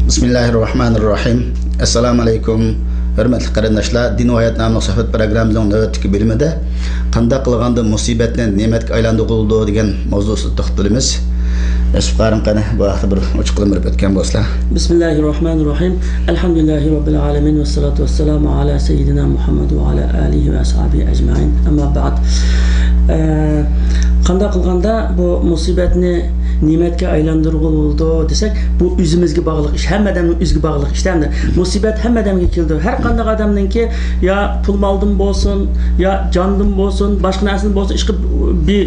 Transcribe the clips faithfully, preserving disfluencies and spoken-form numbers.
بىسمىللاھىررەھمانىررەھىم. ئەسسالامۇ ئەلەيكۇم. ھۆرمەتلىك قېرىنداشلار، دىن ۋە ھايات ناملىق سۆھبەت پروگراممىمىزنىڭ نۆۋەتتىكى بۆلۈمىدە قانداق قىلغاندا مۇسىبەتنى نېمەتكە ئايلاندۇرغىلى بولىدۇ دېگەن ماۋزۇ ئۈستىدە توختىلىمىز. يۈسۈپ قارىم، قېنى، بۇ ھەقتە بىر ئوچۇق قىلىم بېرىپ ئۆتكەن بولسا. بىسمىللاھىررەھمانىررەھىم. ئەلھەمدۇلىللاھى رەببىل ئالەمىن ۋەسسالاتۇ ۋەسسالامۇ ئالا سەييىدىنا مۇھەممەد ۋە ئالا ئالىھى ۋە ئەسھابىھى ئەجمەئىن. ئەمما بەئد. ئە، قانداق قىلغاندا بۇ مۇسىبەتنى نېمەتكە ئايلاندۇرغىلى بولىدۇ دېسەك، بۇ ئۆزىمىزگە باغلىق ئىش، ھەممە ئادەمنىڭ ئۆزىگە باغلىق ئىش ئەمدى. مۇسىبەت ھەممە ئادەمگە كېلىدۇ. ھەر قانداق ئادەمنىڭكى يا پۇل مالدىن بولسۇن، يا جاندىن بولسۇن، باشقا نەرسىدىن بولسۇن، ئىشقىلىپ بىر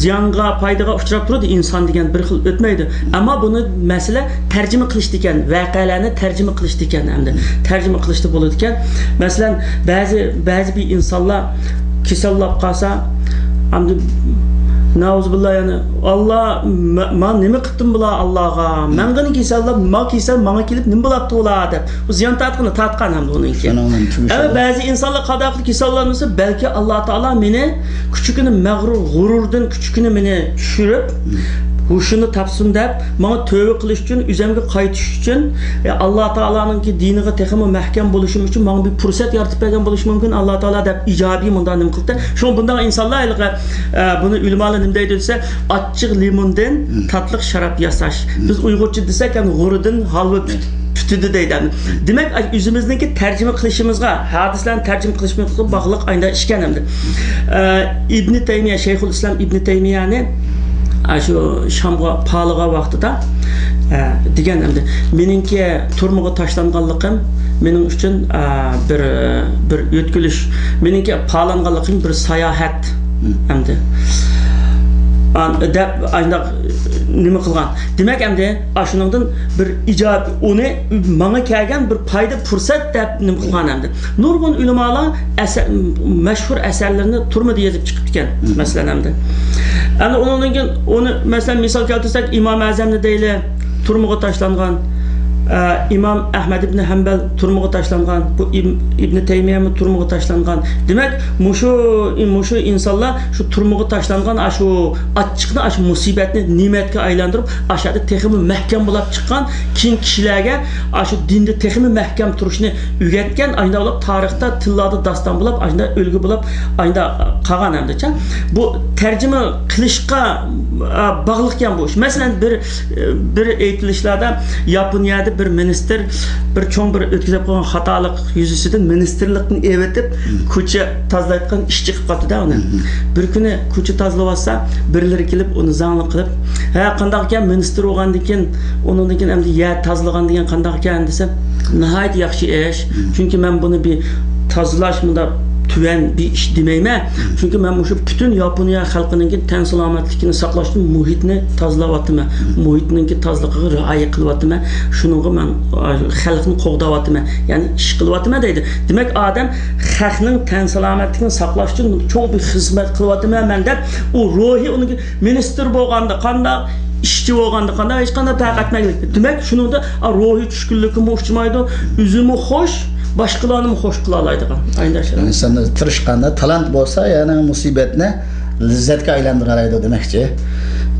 زىيانغا، پايدىغا ئۇچراپ تۇرىدۇ ئىنسان دېگەن بىر خىل ئۆتمەيدۇ. ئەمما بۇنى مەسىلە تەرجىمە قىلىشتا ئىكەن، ۋەقەلەرنى تەرجىمە قىلىشتا ئىكەن ئەمدى. تەرجىمە قىلىشتا بولىدىكەن. مەسىلەن، بەزى، بەزى بىر ئىنسانلار كېسەللەپ قالسا، ئەمدى نەئۇزۇبىللا، يەنى، «ئاللا، ما، ما نېمە قىلدىم بۇلار ئاللاغا؟ مەن غېنى كېسەللەپ، ما كېسەل ماڭا كېلىپ نېمە بولاپتۇ ئۇلار؟» دەپ. بۇ زىيان تارتقىنى تارتقان ئەمدى ئۇنىڭكى. شۇنىڭ بىلەن تۈگىشىدۇ. ئەمما بەزى ئىنسانلار قانداق كېسەللەنمىسە، بەلكى ئاللا تائالا مېنى كۈچۈككىنە مەغرۇر، غۇرۇردىن كۈچۈككىنە مېنى چۈشۈرۈپ، ھوشۇمنى تاپسۇن دەپ، ماڭا تۆۋە قىلىش ئۈچۈن، ئۆزۈمگە قايتىش ئۈچۈن، ئە، ئاللا تائالانىڭكى دىنىغا تېخىمۇ مەھكەم بولۇشۇم ئۈچۈن ماڭا بىر پۇرسەت يارىتىپ بەرگەن بولۇشى مۇمكىن ئاللا تائالا دەپ ئىجابىي مۇنداق نېمە قىلدى. شۇڭا بۇنداق ئىنسانلار ھېلىقى، ئە، بۇنى ئۆلىمالار نېمە دەيدۇ دېسە، ئاچچىق لىموندىن تاتلىق شاراب ياساش. بىز ئۇيغۇرچە دېسەك، يەنى غۇرىدىن ھالۋا پۈت-، پۈتىدۇ دەيدۇ. دېمەك، ئۆزىمىزنىڭكى تەرجىمە قىلىشىمىزغا، ھادىسىلەرنى تەرجىمە قىلىشىمىزغا باغلىق ئايدا ئىكەن ئەمدى. ئە، ئىبنى تەيمىيە، شەيخۇل ئىسلام ئىبنى تەيمىيەنى، ئە، شۇ شامغا پالىغان ۋاقتىدا، ئە، دېگەن ئەمدى، مېنىڭكى تۈرمىگە تاشلانغانلىقىم مېنىڭ ئۈچۈن، ئە، بىر، بىر ئۆتكۈلۈش، مېنىڭكى پالانغانلىقىم بىر ساياھەت ئەمدى. ئان-، دەپ ئانداق نېمە قىلغان. دېمەك، ئەمدى ئاشۇنىڭدىن بىر ئىجابىي، ئۇنى ماڭا كەلگەن بىر پايدا پۇرسەت دەپ نېمە قىلغان ئەمدى. نۇرغۇن ئۆلىمالار ئەسە-، مەشھۇر ئەسەرلىرىنى تۈرمىدە يېزىپ چىقىپتىكەن، مەسىلەن ئەمدى. ئەنە ئۇنىڭدىن كېيىن ئۇنى، مەسىلەن، مىسال كەلتۈرسەك، ئىمام ئەزەمنى دەيلى، تۈرمىگە تاشلانغان. ئە، ئىمام ئەھمەد ئىبنى ھەمبەل تۈرمىگە تاشلانغان. بۇ ئىب-، ئىبنى تەيمىيەمۇ تۈرمىگە تاشلانغان. دېمەك، مۇشۇ، مۇشۇ ئىنسانلار شۇ تۈرمىگە تاشلانغان، ئاشۇ ئاچچىقنى، ئاشۇ مۇسىبەتنى نېمەتكە ئايلاندۇرۇپ، ئاشۇ يەردە تېخىمۇ مەھكەم بولاپ چىققان، كېيىن كىشىلەرگە ئاشۇ دىندا تېخىمۇ مەھكەم تۇرۇشنى ئۆگەتكەن، ئاشۇنداق بولۇپ تارىختا تىللاردا داستان بولاپ، ئاشۇنداق ئۈلگە بولاپ، ئاشۇنداق قالغان ئەمدىچە. بۇ تەرجىمە قىلىشقا، ئا، باغلىقكەن بۇ ئىش. مەسىلەن، بىر، بىر ئېيتىلىشلاردا ياپونىيەدە بىر مىنىستىر بىر چوڭ بىر ئۆتكۈزۈپ قويغان خاتالىق يۈزىسىدىن مىنىستىرلىقتىن ئېۋېتىپ، كوچا تازىلايدىغان ئىشچى قىلىپ قاپتۇ-دە ئۇنى. بىر كۈنى كوچا تازىلىۋاتسا، بىرلىرى كېلىپ ئۇنى زاڭلىق قىلىپ، «ھە، قانداق ئىكەن، مىنىستىر بولغاندىن كېيىن، ئۇنىڭدىن كېيىن ئەمدى يەر تازىلىغان دېگەن قانداق ئىكەن؟» دېسە، «ناھايىتى ياخشى ئىش. چۈنكى مەن بۇنى بىر تازىلاش، مۇنداق تۆۋەن بىر ئىش دېمەيمەن. چۈنكى مەن مۇشۇ پۈتۈن ياپونىيە خەلقىنىڭكى تەن سالامەتلىكىنى ساقلاش ئۈچۈن مۇھىتنى تازىلاۋاتىمەن. مۇھىتنىڭكى تازىلىقىغا رىئايە قىلىۋاتىمەن. شۇنىڭغا مەن، ئا، خەلقنى قوغداۋاتىمەن. يەنى ئىش قىلىۋاتىمەن» دەيدۇ. دېمەك، ئادەم خەقنىڭ تەن سالامەتلىكىنى ساقلاش ئۈچۈن چوڭ بىر خىزمەت قىلىۋاتىمەن مەن دەپ، ئۇ روھى ئۇنىڭكى مىنىستىر بولغاندا قانداق، ئىشچى بولغاندا قانداق، ھېچقانداق پەرق ئەتمەيدۇ. دېمەك، شۇنىڭدا، ئا، روھىي چۈشكۈنلۈككىمۇ ئۇچمايدۇ، ئۆزىمۇ خوش، باشقىلارنىمۇ خوش قىلالايدىغان ئايداشلار. ئىنساندا تىرىشقاندا، تالانت بولسا، يەنى مۇسىبەتنى لەززەتكە ئايلاندۇرالايدۇ دېمەكچى.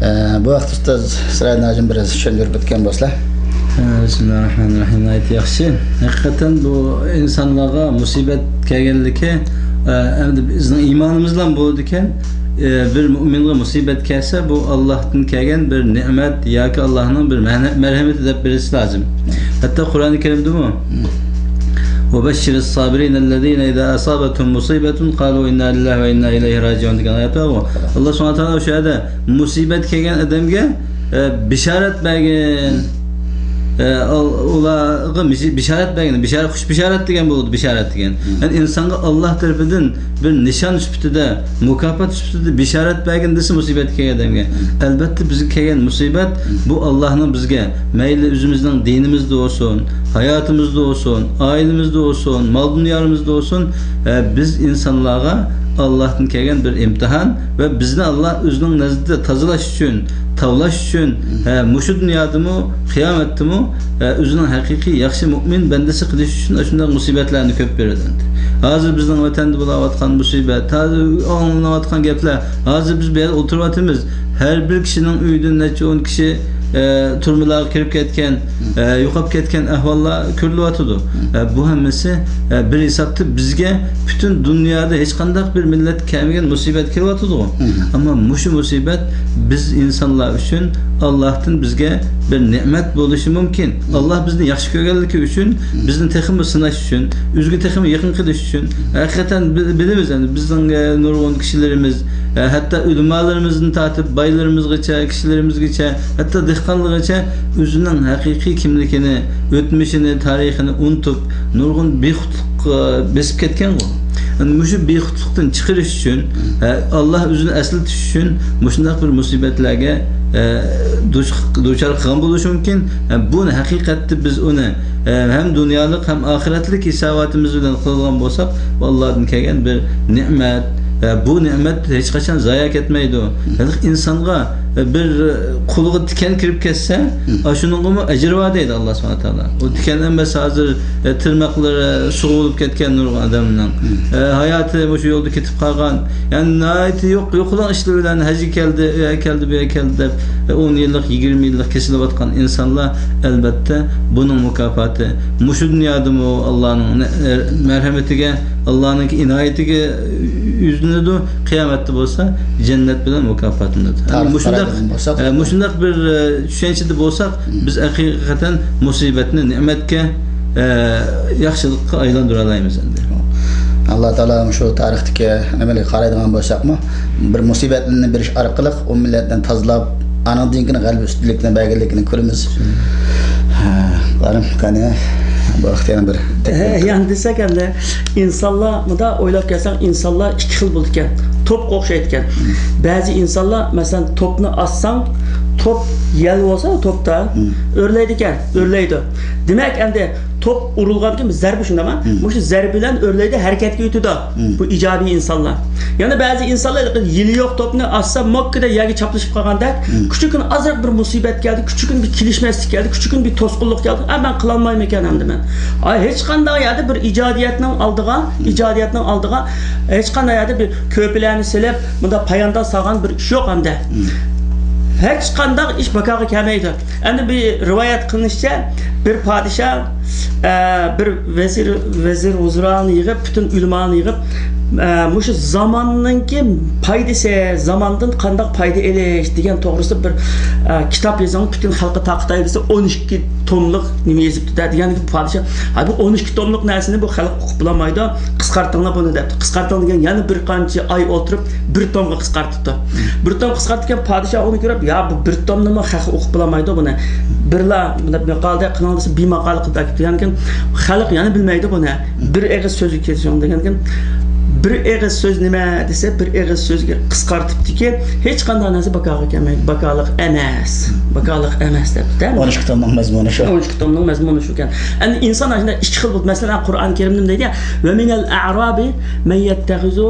ئە، بۇ ھەقتە ئۇستاز سىراجىدىن ھاجىم بىر ئاز چۈشەندۈرۈپ ئۆتكەن بولسىلا. ھە، بىسمىللاھىررەھمانىررەھىم. ناھايىتى ياخشى. ھەقىقەتەن بۇ ئىنسانلارغا مۇسىبەت كەلگەنلىكى، ئە، ئەمدى بىزنىڭ ئىمانىمىز بىلەن بولىدىكەن. ئە، بىر مۇئمىنغا مۇسىبەت كەلسە، بۇ ئاللاھتىن كەلگەن بىر نېمەت ياكى ئاللاھنىڭ بىر مەنە-، مەرھەمىتى دەپ بىلىش لازىم. ھەتتا قۇرئانى كەرىمدىمۇ، «وبشر الصابرين الذين إذا أصابتهم مصيبة قالوا إنا لله وإنا إليه راجعون» دېگەن ئايەت بارغۇ. ئاللا سۇبھانەھۇ ۋە تائالا شۇ يەردە مۇسىبەت كەلگەن ئادەمگە، ئە، بېشارەت بەرگىن. ئە، ئۇل-، ئۇلارغا مىشى-، بېشارەت بەرگىن. بېشارەت، خۇش بېشارەت دېگەن بولىدۇ، بېشارەت دېگەن. يەنى ئىنسانغا ئاللا تەرىپىدىن بىر نىشان سۈپىتىدە، مۇكاپات سۈپىتىدە بېشارەت بەرگىن دېسە مۇسىبەت كەلگەن ئادەمگە. ئەلبەتتە، بىزگە كەلگەن مۇسىبەت، بۇ ئاللانىڭ بىزگە، مەيلى ئۆزىمىزنىڭ دىنىمىزدا بولسۇن، ھاياتىمىزدا بولسۇن، ئائىلىمىزدە بولسۇن، مال-دۇنيالىرىمىزدا بولسۇن، ئە، بىز ئىنسانلارغا ئاللاھتىن كەلگەن بىر ئىمتىھان ۋە بىزنى ئاللا ئۆزىنىڭ نەزىرىدە تازىلاش ئۈچۈن، تاۋلاش ئۈچۈن، ئە، مۇشۇ دۇنيادىمۇ، قىيامەتتىمۇ، ئە، ئۆزىنىڭ ھەقىقىي ياخشى مۇئمىن بەندىسى قىلىش ئۈچۈن ئاشۇنداق مۇسىبەتلەرنى كۆپ بېرىدۇ. ھازىر بىزنىڭ ۋەتەندە بولاۋاتقان مۇسىبەت، ھازىر ئاڭلىنىۋاتقان گەپلەر، ھازىر بىز بۇ يەردە ئولتۇرۇۋاتىمىز. ھەر بىر كىشىنىڭ ئۆيىدىن نەچچە ئون كىشى ئە، تۈرمىلەرگە كىرىپ كەتكەن، ئە، يوقاپ كەتكەن ئەھۋاللار كۆرۈلۈۋاتىدۇ. ئە، بۇ ھەممىسى، ئە، بىر ھېسابتا بىزگە پۈتۈن دۇنيادا ھېچقانداق بىر مىللەتكە كەلمىگەن مۇسىبەت كېلىۋاتىدىغۇ. ئەمما مۇشۇ مۇسىبەت بىز ئىنسانلار ئۈچۈن ئاللاھتىن بىزگە بىر نېمەت بولۇشى مۇمكىن. ئاللاھ بىزنى ياخشى كۆرگەنلىكى ئۈچۈن بىزنى تېخىمۇ سىناش ئۈچۈن، ئۆزىگە تېخىمۇ يېقىن قىلىش ئۈچۈن. ھەقىقەتەن بىل-، بىلىمىز، ئەمدى بىزنىڭ، ئە، نۇرغۇن كىشىلىرىمىز، ئە، ھەتتا ئۆلىمالىرىمىزدىن تارتىپ بايلىرىمىزغىچە، كىشىلىرىمىزگىچە، ھەتتا دېھقانلىرىغىچە ئۆزىنىڭ ھەقىقىي كىملىكىنى، ئۆتمۈشىنى، تارىخىنى ئۇنتۇپ، نۇرغۇن بىخۇدلۇق، ئە، بېسىپ كەتكەنغۇ. ئەمدى مۇشۇ بىخۇدلۇقتىن چىقىرىش ئۈچۈن، ئە، ئاللاھ ئۆزىنى ئەسلىتىش ئۈچۈن مۇشۇنداق بىر مۇسىبەتلەرگە، ئە، دۇچ-، دۇچار قىلغان بولۇشى مۇمكىن. ئە، بۇنى ھەقىقەتتە بىز ئۇنى، ئە، ھەم دۇنيالىق، ھەم ئاخىرەتلىك ھېساباتىمىز بىلەن قىلىدىغان بولساق، بۇ ئاللاھتىن كەلگەن بىر نېمەت. ئە، بۇ نېمەت ھېچقاچان زايا كەتمەيدۇ. ھېلىقى ئىنسانغا، ئە، بىر، ئە، قولىغا تىكەن كىرىپ كەتسە، ئاشۇنىڭغىمۇ ئەجرى بار دەيدۇ ئاللاھ سۇبھانەھۇ ۋە تائالا. ئۇ تىكەن ئەمەس، ھازىر، ئە، تىرناقلىرى سۇغا بولۇپ كەتكەن نۇرغۇن ئادەمنىڭ. ئە، ھاياتى مۇشۇ يولدا كېتىپ قالغان. يەنى ناھايىتى يوق، يوقىلاڭ ئىشلار بىلەن ھەجگە كەلدى، ئۇ يەرگە كەلدى، بۇ يەرگە كەلدى دەپ، ئە، ئون يىللىق، يىگىرمە يىللىق كېسىلىۋاتقان ئىنسانلار، ئەلبەتتە، بۇنىڭ مۇكاپاتى مۇشۇ دۇنيادىمۇ ئاللانىڭ نە-، ئە، مەرھەمىتىگە، ئاللانىڭكى ئىنايىتىگە يۈزلىنىدۇ، قىيامەتتە بولسا جەننەت بىلەن مۇكاپاتلىنىدۇ. تارىخ مۇشۇنداق، قارايدىغان بولساق، ئە، مۇشۇنداق بىر، ئە، چۈشەنچىدە بولساق، بىز ھەقىقەتەن مۇسىبەتنى نېمەتكە، ئە، ياخشىلىققا ئايلاندۇرالايمىز ئەمدى. ئاللا تائالا مۇشۇ تارىختىكى نېمىلەرگە قارايدىغان بولساقمۇ، بىر مۇسىبەتنى بېرىش ئارقىلىق ئۇ مىللەتنى تازىلاپ، ئانىڭدىن كېيىن غەلىبە ئۈستۈنلۈكنى بەرگەنلىكىنى كۆرىمىز. ھە، قارىم، قېنى، بۇ ھەقتە يەنە بىر تەكلىپ. ھە، يەنە دېسەك ئەمدى، ئىنسانلار، مۇنداق ئويلاپ كەلسەڭ، ئىنسانلار ئىككى خىل بولىدىكەن. توپقا ئوخشايدىكەن. بەزى ئىنسانلار، مەسىلەن، توپنى ئاتساڭ، توپ يەل بولسا، توپتا ئۆرلەيدىكەن، ئۆرلەيدۇ. دېمەك، ئەمدى توپ ئۇرۇلغاندىن كېيىن زەربە شۇنداقمۇ؟ مۇشۇ زەربە بىلەن ئۆرلەيدۇ، ھەرىكەتكە ئۆتىدۇ. بۇ ئىجابىي ئىنسانلار. يەنە بەزى ئىنسانلار يىلى يوق توپنى ئاتسا، موككىدە يەرگە چاپلىشىپ قالغاندەك، كۈچۈكۈن ئازراق بىر مۇسىبەت كەلدى، كۈچۈكۈن بىر كېلىشمەسلىك كەلدى، كۈچۈكۈن بىر توسقۇنلۇق كەلدى. ئا، مەن قىلالمايمىكەن ئەمدى مەن. ئاي، ھېچقانداق يەردە بىر ئىجادىيەتنىڭ ئالدىغا، ئىجادىيەتنىڭ ئالدىغا ھېچقانداق يەردە بىر كۆپىلەرنى سېلىپ، بۇنداق پايانداز سالغان بىر ئىش يوق ئەمدى. ھېچقانداق ئىش بىكارغا كەلمەيدۇ. ئەمدى بىر رىۋايەت قىلىنىشىچە، بىر پادىشاھ، ئە، بىر ۋەزىر، ۋەزىر ۋۇزرانى يىغىپ، پۈتۈن ئۆلىمانى يىغىپ، ئە، مۇشۇ زاماننىڭكى پايدىسى، زاماندىن قانداق پايدا ئېلىش دېگەن توغرىسىدا بىر، ئە، كىتاب يېزىڭ، پۈتۈن خەلققە تارقىتاي دېسە، ئون ئىككى توملۇق نېمە يېزىپتۇ-دە، دېگەندىكىن پادىشاھ، ھە، بۇ ئون ئىككى توملۇق نەرسىنى بۇ خەلق ئوقۇپ بولالمايدۇ، قىسقارتىڭلار بۇنى، دەپتۇ. قىسقارتىڭ دېگەن يەنە بىر قانچە ئاي ئولتۇرۇپ، بىر تومغا قىسقارتىپتۇ. بىر توم قىسقارتىدىكەن، پادىشاھ ئۇنى كۆرۈپ، يا، بۇ بىر تومنىمۇ خەق ئوقۇپ بولالمايدۇ بۇنى. بىرلا، دەپ ماقالىدە قىلىڭ دېسە، بىر ماقالە قىلىپ ئەكېتىپ، دېگەنكىن، خەلق يەنە بىلمەيدۇ بۇنى. بىر ئېغىز سۆزگە كېلىشىڭ دېگەنكىن، بىر ئېغىز سۆز نېمە دېسە، بىر ئېغىز سۆزگە قىسقارتىپتىكى، ھېچقانداق نەرسە باكاغا كەلمەيدۇ. باكالىق ئەمەس. باكالىق ئەمەس دەپتۇ. ئون ئىككى تومنىڭ مەزمۇنى شۇ. ئون ئىككى تومنىڭ مەزمۇنى شۇكەن. ئەمدى ئىنسان ئاشۇنداق ئىككى خىل بولىدۇ. مەسىلەن، قۇرئان كەرىمدە دەيدۇ يا، «ۋە مىنەل ئەئرابى مەن يەتتەخىزۇ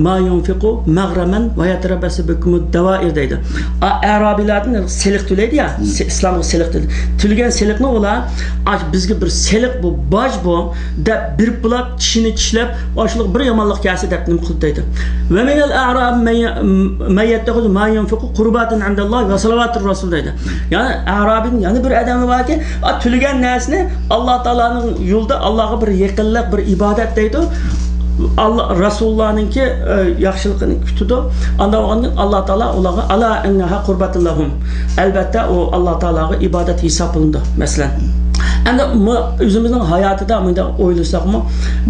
ما يۇنفىقۇ مەغرەمەن ۋە يەتەرەببەسۇ بىكۇمۇد دەۋائىر» دەيدۇ. ئە-، ئەرابىيلاردىن سېلىق تۆلەيدۇ يا، سې-، ئىسلامغا سېلىق تۆلەيدۇ. تۆلىگەن سېلىقنى ئۇلار، «ئاش، بىزگە بىر سېلىق بۇ، باج بۇ» دەپ بېرىپ بولاپ، چىشىنى چىشلەپ، ئاشۇلۇق بىر يامانلىق كەلسە دەپ نېمە قىلىدۇ دەيدۇ. «ۋە مىنەل ئەئرابى مەن يە-، مەن يەتتەخىزۇ ما يۇنفىقۇ قۇرباتەن ئىندەللاھى ۋە سەلەۋاتىر رەسۇل» دەيدۇ. يەنى ئەرابىدىن يەنە بىر ئادەم باركى، ئا، تۆلىگەن نەرسىنى ئاللا تائالانىڭ يولىدا ئاللاغا بىر يېقىنلىق، بىر ئىبادەت دەيدۇ. ئاللا، رەسۇلۇللانىڭكى، ئە، ياخشىلىقىنى كۈتىدۇ. ئاندا بولغاندىن كېيىن ئاللا تائالا ئۇلارغا، «ئالا ئىننەھا قۇربەتۇن لەھۇم». ئەلبەتتە، ئۇ ئاللا تائالاغا ئىبادەت ھېسابلىنىدۇ، مەسىلەن. ئەمدى مۇ-، ئۆزىمىزنىڭ ھاياتىدا مۇنداق ئويلىساقمۇ،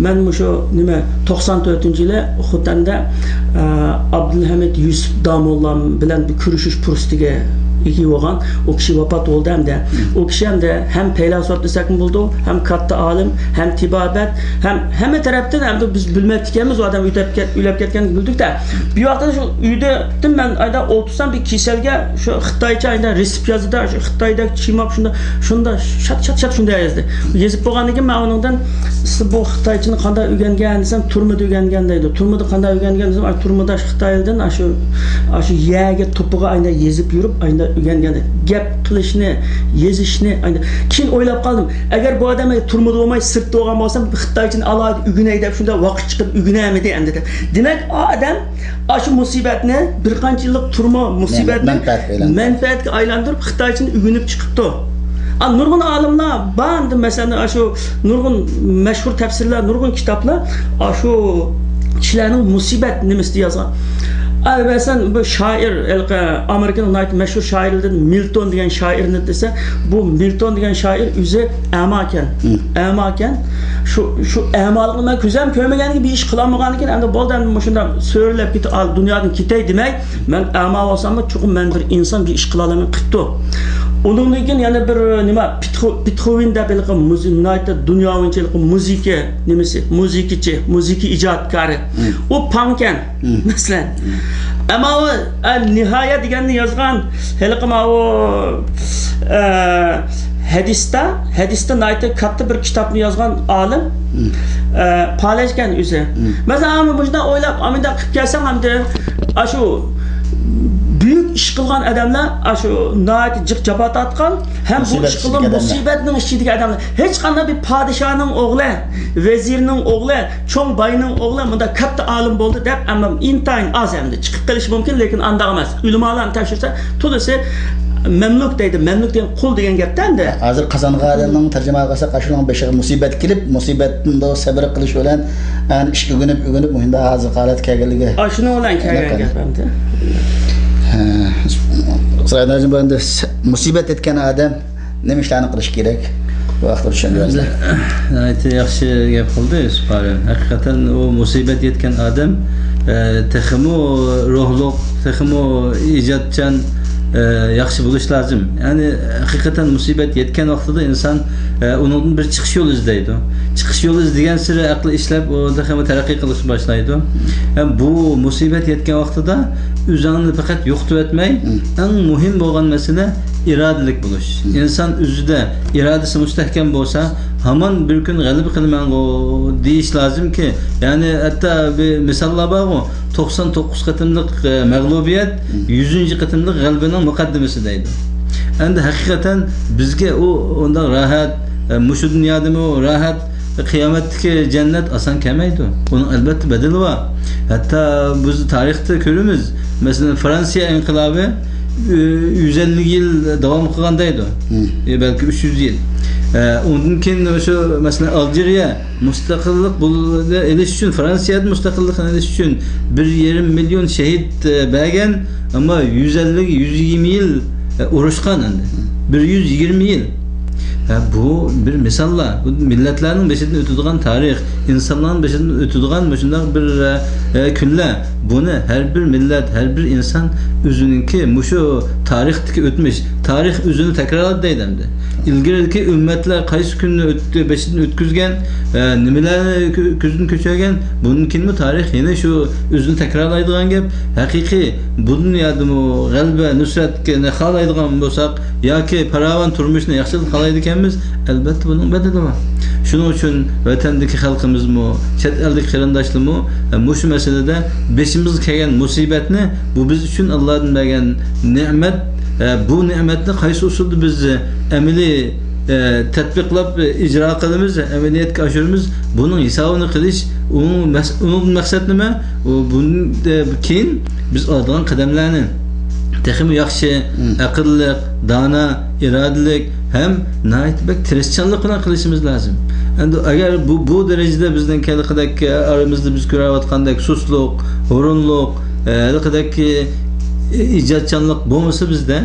مەن مۇشۇ نېمە، توقسان تۆتىنچى يىلى خوتەندە، ئە، ئابدۇلھەمىد يۈسۈپ داموللام بىلەن بىر كۆرۈشۈش پۇرسىتىگە ئىگە بولغان. ئۇ كىشى ۋاپات بولدى ئەمدى. ئۇ كىشى ئەمدى ھەم پەيلاسوپ دېسەكمۇ بولىدۇ، ھەم كاتتا ئالىم، ھەم تېبابەت، ھەم ھەممە تەرەپتىن ئەمدى بىز بىلمەپتىكەنمىز، ئۇ ئادەم ئۆتەپ كەت-، ئۆلۈپ كەتكەنلىكىنى بىلدۇق-تە. بۇ ۋاقىتتا شۇ ئۆيدە مەن ئايدا ئولتۇرسام، بىر كېسەلگە شۇ خىتايچە ئايدا رېتسېپ يازدى-دە، شۇ خىتايدەك چىماپ شۇنداق، شۇنداق شات، شات، شات شۇنداق يازدى. يېزىپ بولغاندىن كېيىن مەن ئۇنىڭدىن، «سىز بۇ خىتايچىنى قانداق ئۆگەنگەن؟» دېسەم، «تۈرمىدە ئۆگەنگەن» دەيدۇ. «تۈرمىدە قانداق ئۆگەنگەن؟» دېسەم، «ئاي، تۈرمىدە خىتايدىن ئاشۇ، ئاشۇ يەرگە توپىغا ئايدا يېزىپ يۈرۈپ، ئايدا ئۆگەنگەن، گەپ قىلىشنى، يېزىشنى. كېيىن ئويلاپ قالدىم، ئەگەر بۇ ئادەم تۈرمىدە بولماي، سىرتتا بولغان بولسا، خىتايچىنى ئالاھىدە ئۆگىنەي دەپ، شۇنداق ۋاقىت چىقىرىپ ئۆگىنەلمىدى ئەمدى دەپ. دېمەك، ئۇ ئادەم ئاشۇ مۇسىبەتنى، بىر قانچە يىللىق تۈرمە مۇسىبەتنى مەنپەئەتكە ئايلاندۇرۇپ، مەنپەئەتكە ئايلاندۇرۇپ، خىتايچىنى ئۆگىنىپ چىقىپتۇ. ئا، نۇرغۇن ئالىملار بار ئەمدى، مەسىلەن، ئاشۇ نۇرغۇن مەشھۇر تەپسىرلەر، نۇرغۇن كىتابلار ئاشۇ كىشىلەرنىڭ مۇسىبەت نېمىسىدە يازغان. ئا، مەسىلەن، بۇ شائىر، ھېلىقى ئامېرىكىنىڭ ناھايىتى مەشھۇر شائىرلىرىدىن مىلتون دېگەن شائىرنى دېسە، بۇ مىلتون دېگەن شائىر ئۆزى ئەماكەن. ئەماكەن. شۇ، شۇ ئەمالىقنى مەن كۆزۈم كۆرمىگەندىن كېيىن، بىر ئىش قىلالمىغاندىن كېيىن، ئەمدى بولدى، ئەمدى مۇشۇنداق سۆرىلەپ كېتىپ، ئا، دۇنيادىن كېتەي دېمەي، مەن ئەما بولساممۇ، چوقۇم مەن بىر ئىنسان، بىر ئىش قىلالايمەن قىپتۇ. ئۇنىڭدىن كېيىن يەنە بىر نېمە، بېتخو-، بېتخوۋېن دەپ ھېلىقى مۇزى-، ناھايىتى دۇنيا بويىچە ھېلىقى مۇزىكا نېمىسى، مۇزىكىچى، مۇزىكا ئىجادكارى. ئۇ پاڭكەن، مەسىلەن. ئەمما ئۇ، ئە، نىھايە دېگەننى يازغان ھېلىقى ماۋۇ، ئە، ھەدىستە، ھەدىستە ناھايىتى كاتتا بىر كىتابنى يازغان ئالىم، ئە، پالەچكەن ئۆزى. مەسىلەن، ئەمما مۇشۇنداق ئويلاپ، ئامىنداق قىلىپ كەلسەڭ، ئەمدى ئاشۇ بۈيۈك ئىش قىلغان ئادەملەر، ئاشۇ ناھايىتى جىق جاپا تارتقان ھەم بۇ ئىش قىلغان مۇسىبەتنىڭ ئىچىدىكى ئادەملەر. ھېچ قانداق بىر پادىشاھنىڭ ئوغلى، ۋەزىرنىڭ ئوغلى، چوڭ باينىڭ ئوغلى مۇنداق كاتتا ئالىم بولدى دەپ، ئەمما ئىنتايىن ئاز ئەمدى چىقىپ قېلىشى مۇمكىن، لېكىن ئانداق ئەمەس. ئۆلىمالارنى تەكشۈرسە، تولىسى مەملۇك دەيدۇ. مەملۇك دېگەن قۇل دېگەن گەپتە ئەمدى. ھازىر قازانغاننىڭ تەرجىمە قىلساق، ئاشۇنىڭ بېشىغا مۇسىبەت كېلىپ، مۇسىبەتتىن سەبر قىلىش بىلەن، يەنى ئىش ئۆگىنىپ، ئۆگىنىپ، مۇشۇنداق ھازىرقى ھالەتكە كەلگەنلىكى. ئاشۇنىڭ بىلەن كەلگەن گەپ ئەمدى. ھە، سايىت ھاجىم، بۇ ئەمدى مۇسىبەت يەتكەن ئادەم نېمە ئىشلارنى قىلىش كېرەك؟ بۇ ھەقتە چۈشەندۈرۈڭ. ناھايىتى ياخشى گەپ قىلدى يۈسۈپ قارى. ھەقىقەتەن ئۇ مۇسىبەت يەتكەن ئادەم، ئە، تېخىمۇ روھلۇق، تېخىمۇ ئىجادچان، ئە، ياخشى بولۇش لازىم. يەنى ھەقىقەتەن مۇسىبەت يەتكەن ۋاقتىدا ئىنسان، ئە، ئۇنىڭدىن بىر چىقىش يولى ئىزدەيدۇ. چىقىش يولى ئىزدىگەنسېرى ئەقلى ئىشلەپ، ئۇ تېخىمۇ تەرەققىي قىلىشقا باشلايدۇ. ھەم بۇ مۇسىبەت يەتكەن ۋاقتىدا ئۆزۈڭنى پەقەت يوقىتىۋەتمەي، ئەڭ مۇھىم بولغان مەسىلە ئىرادىلىك بولۇش. ئىنسان ئۆزىدە ئىرادىسى مۇستەھكەم بولسا، ھامان بىر كۈن غەلىبە قىلىمەنغۇ دېيىش لازىمكى، يەنى ھەتتا بىر مىساللار بارغۇ، توقسان توققۇز قېتىملىق، ئە، مەغلۇبىيەت يۈزىنچى قېتىملىق غەلىبىنىڭ مۇقەددىمىسى دەيدۇ. ئەمدى ھەقىقەتەن بىزگە ئۇ ئۇنداق راھەت، ئە، مۇشۇ دۇنيادىمۇ راھەت، قىيامەتتىكى جەننەت ئاسان كەلمەيدۇ. ئۇنىڭ ئەلۋەتتە بەدىلى بار. ھەتتا بىز تارىختا كۆرىمىز. مەسىلەن، فرانسىيە ئىنقىلابى، ئۈ-، يۈز ئەللىك يىل داۋام قىلغان دەيدۇ. يا بەلكى ئۈچ يۈز يىل. ئە، ئۇندىن كېيىن شۇ، مەسىلەن، ئالجىرىيە مۇستەقىللىق بۇ-، ئېلىش ئۈچۈن، فرانسىيەدىن مۇستەقىللىقنى ئېلىش ئۈچۈن بىر يېرىم مىليون شېھىت، ئە، بەرگەن، ئەمما يۈز ئەللىك، يۈز يىگىرمە يىل، ئە، ئۇرۇشقان ئەمدى. بىر يۈز يىگىرمە يىل. ھە، بۇ بىر مىساللا. بۇ مىللەتلەرنىڭ بېشىدىن ئۆتىدىغان تارىخ، ئىنسانلارنىڭ بېشىدىن ئۆتىدىغان مۇشۇنداق بىر، ئە، ئە، كۈنلەر. بۇنى ھەر بىر مىللەت، ھەر بىر ئىنسان ئۆزىنىڭكى مۇشۇ تارىختىكى ئۆتمۈش، تارىخ ئۆزىنى تەكرارلايدۇ دەيدۇ ئەمدى. ئىلگىرىكى ئۈممەتلەر قايسى كۈننى ئۆت-، بېشىدىن ئۆتكۈزگەن، ئە، نېمىلەرنى كۆ-، كۆزدىن كەچۈرگەن، بۇندىن كېيىنمۇ تارىخ يەنە شۇ ئۆزىنى تەكرارلايدىغان گەپ. ھەقىقىي بۇ دۇنيادىمۇ غەلىبە، نۇسرەتنى خالايدىغان بولساق، ياكى پاراۋان تۇرمۇشنى ياخشىلىق خالايدىكەنمىز، ئەلۋەتتە بۇنىڭ بەدىلى بار. شۇنىڭ ئۈچۈن ۋەتەندىكى خەلقىمىزمۇ، چەت ئەلدىكى قېرىنداشلىرىمۇ، ئە، مۇشۇ مەسىلىدە بېشىمىزغا كەلگەن مۇسىبەتنى، بۇ بىز ئۈچۈن ئاللادىن بەرگەن نېمەت، ئە، بۇ نېمەتنى قايسى ئۇسۇلدا بىز ئەمەلىي، ئە، تەتبىقلاپ، ئە، ئىجرا قىلىمىز، ئەمەلىيەتكە ئاشۇرىمىز، بۇنىڭ ھېسابىنى قىلىش، ئۇنىڭ مەس-، ئۇنىڭدىن مەقسەت نېمە؟ ئۇ بۇن-، ئە، كېيىن بىز ئالىدىغان قەدەملەرنى تېخىمۇ ياخشى، ئەقىللىق، دانا، ئىرادىلىك ھەم ناھايىتى بەك تىرىشچانلىق بىلەن قىلىشىمىز لازىم. ئەمدى ئەگەر بۇ، بۇ دەرىجىدە بىزنىڭ ھېلىقىدەك، ئارىمىزدا بىز كۆرۈۋاتقاندەك سۇسلۇق، ھۇرۇنلۇق، ھېلىقىدەك ئىجادچانلىق بولمىسا بىزدە،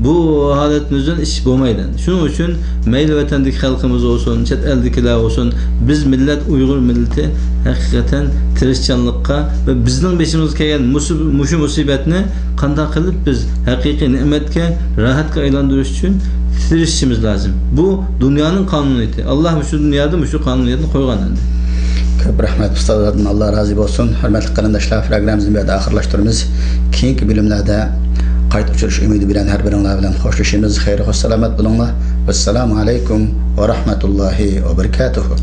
بۇ ھالەتتىن ئۆزۈن ئىش بولمايدۇ. شۇنىڭ ئۈچۈن مەيلى ۋەتەندىكى خەلقىمىز بولسۇن، چەت ئەلدىكىلەر بولسۇن، بىز مىللەت، ئۇيغۇر مىللىتى ھەقىقەتەن تىرىشچانلىققا ۋە بىزنىڭ بېشىمىزغا كەلگەن مۇسىب-، مۇشۇ مۇسىبەتنى قانداق قىلىپ بىز ھەقىقىي نېمەتكە، راھەتكە ئايلاندۇرۇش ئۈچۈن تىرىشىشىمىز لازىم. بۇ دۇنيانىڭ قانۇنىيىتى. ئاللا مۇشۇ دۇنيادا مۇشۇ قانۇنىيەتنى قويغان ئەمدى. كۆپ رەھمەت ئۇستازلاردىن، ئاللا رازى بولسۇن. ھۆرمەتلىك قېرىنداشلار، پروگراممىمىزنى بۇ يەردە ئاخىرلاشتۇرىمىز. كېيىنكى بۆلۈملەردە قايتا ئۇچرىشىش ئۈمىدى بىلەن ھەر بىرىڭلار بىلەن خوشلىشىمىز. خەير خوش سالامەت بولۇڭلار. ۋەسسالامۇ ئەلەيكۇم ۋە رەھمەتۇللاھى ۋە بەرىكاتۇھۇ.